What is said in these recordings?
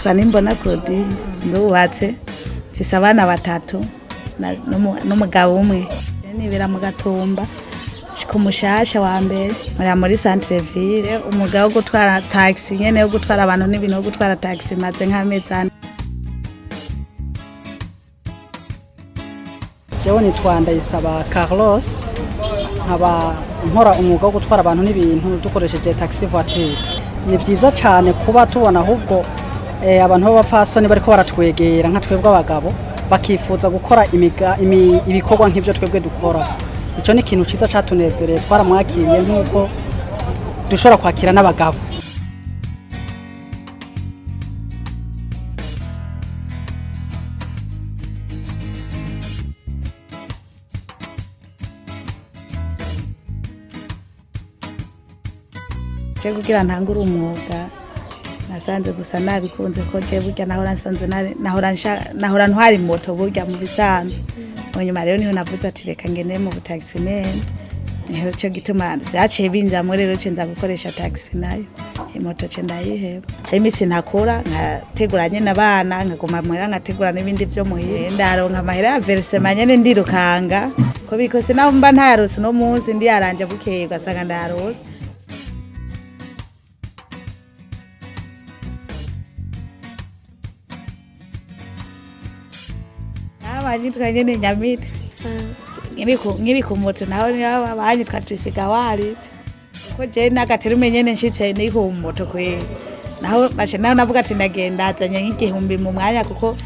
Nitwa Nimbona Claudine, ndubatse, mfise abana batatu n'umugabo umwe. Nibera mu Gatumba ku Mushasha wa mbere, nkorera muri centre ville. Umwuga wo gutwara taxi nyene, wo gutwara abantu n'ibintu, wo gutwara taxi, maze nk'amezi 4. Jewe nitwa Ndayisaba Carlos, nkaba nkora umwuga wo gutwara abantu n'ibintu dukoresheje taxi voiture. Ni byiza cyane kuba tubona ahubwo abantu b'abapfasoni bariko baratwegera nka twebwe abagabo, bakifuza gukora ibikorwa nk'ivyo twebwe dukora. Ico ni ikintu ciza catunezereye, twaramwakiriye nk'uko dushobora kwakira n'abagabo. Je kugira ntangure umwuga, nasanze gusa nabikunze, ko je burya nahora nsanzwe nahora ntwara imoto burya mu bisanzwe. Mu nyuma rero niho navuze ati reka ngende mu butaximen. Niho cyo gituma vyaciye binjamwo rero, ce nza gukoresha taxi, nayo imoto ce ndayiheba. Hari imisi ntakora, nkategura nyene abana, nkaguma muhira, nkategura n'ibindi vyo muhira, ndaronka amahera ya versement nyene, ndirukanga ko bikose naho mba ntayarose uno munsi, ndiyaranje bukeye ugasanga ndayarose. Abanyitwa nyene Nyamitwe, nkiri ku moto naho niho banyitwa Tisiga waritse, kuko je n'agaterume nyene nshitse ni ku moto kweri, naho bashe naho navuga ati ndagenda azanye nk'igihumbi mu mwanya, kuko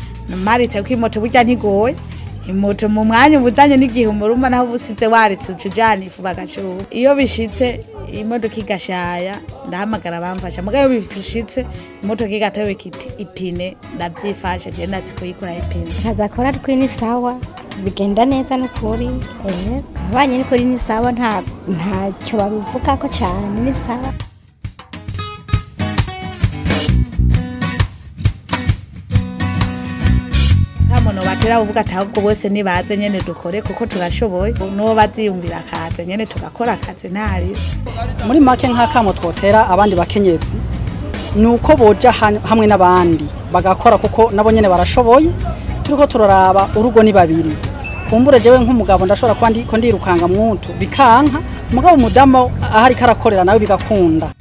maritse ko imoto burya ntigoye. Imoto mu mwanya ubuzanye n'igihumbi, urumva naho ubusize waritse uca ujana ifu bagacuba. Iyo bishitse imodoka igashaya, ndahamagara bamfasha, mugabo iyo bishitse imodoka igatobeka ipine, ndavyifasha je, ndazi kuyikuraho ipine. Akazi akora twe ni sawa, bigenda neza n'ukuri. Abanye n'ukuri ni sawa, ntacyo babivugako cyane, ni sawa. Kamono batera uvuga ati ahubwo bose nibaze nyene dukore, kuko turashoboye. N'uwo baziyumvira akaze nyene tugakora akazi ntari. Muri make, nk'akamo twotera abandi bakenyezi ni uko boja hamwe n'abandi bagakora, kuko nabo nyene barashoboye. Turiko turaraba urugo ni babiri, kumbure jewe nk'umugabo ndashobora kuba ndiko ndirukanga mwutu bikanka, mugabo umudamu aho ariko arakorera nawe bigakunda.